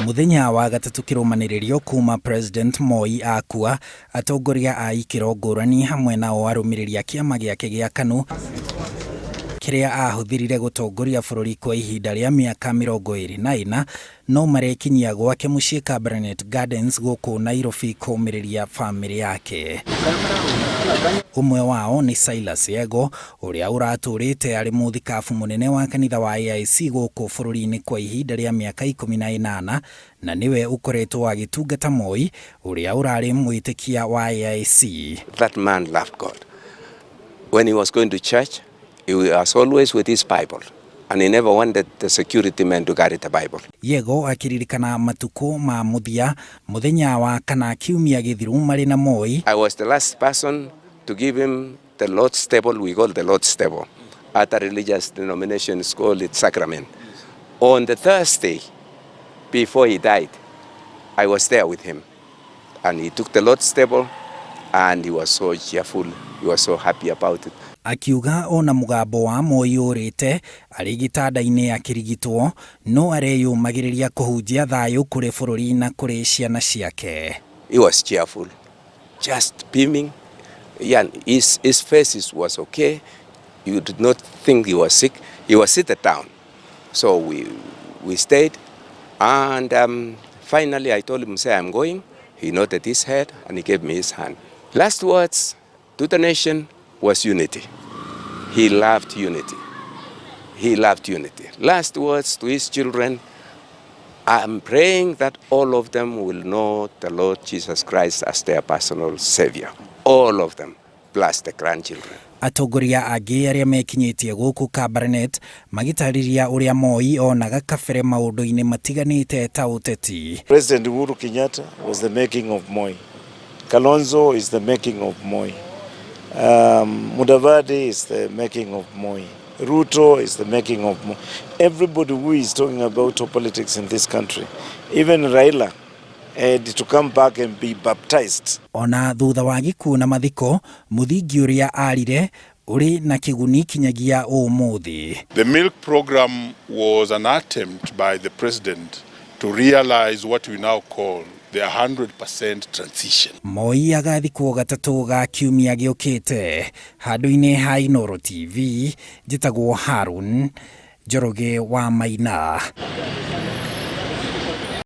Mũthenya wa gatatũ kĩrũmanĩrĩrio kuma President Moi akua, atongoria a ikĩro ngũrani hamwe nao arũmĩrĩri a kĩama gĩake gĩa KANU kĩrĩa ahũthĩrire gũtongoria bũrũri kwa ihinda rĩa mĩaka 24 no marekinyia gwake mũciĩ Kabernet Gardens gũkũ Nairobi kũmĩrĩria bamĩrĩ yake. Ũmwe wao nĩ Silas Yego ũrĩa ũratũrĩte arĩ mũthikabu mũnene wa kanitha wa AIC gũkũ bũrũri-inĩ kwa ihinda rĩa mĩaka 18 na nĩwe ũkoretwo agĩtungata Moi ũrĩa ũrarĩ mwĩtĩkia wa AIC. That man loved God. When he was going to church, he was always with his Bible, and he never wanted the security men to carry the Bible. Yego akĩririkana matukũ ma mũthia mũthenya wa kana kiumia gĩthiru marĩ na Moi. I was the last person to give him the Lord's table. We call the Lord's table. Other religious denominations call it sacrament. On the Thursday, before he died, I was there with him. And he took the Lord's table and he was so cheerful. He was so happy about it. Akiuga ona mũgambo wa Moi ũrĩte arĩ gĩtanda-inĩ akĩrigitwo no areyũmagĩrĩria kũhunjia thayũ kũrĩ bũrũri na kũrĩ ciana ciake. He was cheerful, just beaming. Yeah, his face was okay. You did not think he was sick. He was seated down. So we stayed. And finally I told him, say, I'm going. He nodded his head and he gave me his hand. Last words to the nation was unity. He loved unity. He loved unity. Last words to his children, I'm praying that all of them will know the Lord Jesus Christ as their personal savior. All of them, plus the grandchildren. Atongoria angĩ arĩa mekinyĩtie gũkũ Kabarnet magĩtarĩria ũrĩa Moi onaga kabere maũndũ-inĩ matiganĩte ta ũteti. President Uhuru Kenyatta was the making of Moi. Kalonzo is the making of Moi. Mudavadi is the making of Moi. Ruto is the making of Moi. Everybody who is talking about top politics in this country, even Raila, had to come back and be baptized. Ona thutha wa gĩkuũ na mathiko, mũthingi ũrĩa arire ũrĩ na kĩguni kinyagia ũmũthĩ. The milk program was an attempt by the president to realize what we now call the 100% transition. Moi agathikwo gatatũ ga kiumia gĩũkĩte handũ-inĩ ha Inooro TV. Njĩtagwo Harun Njoroge wa Maina.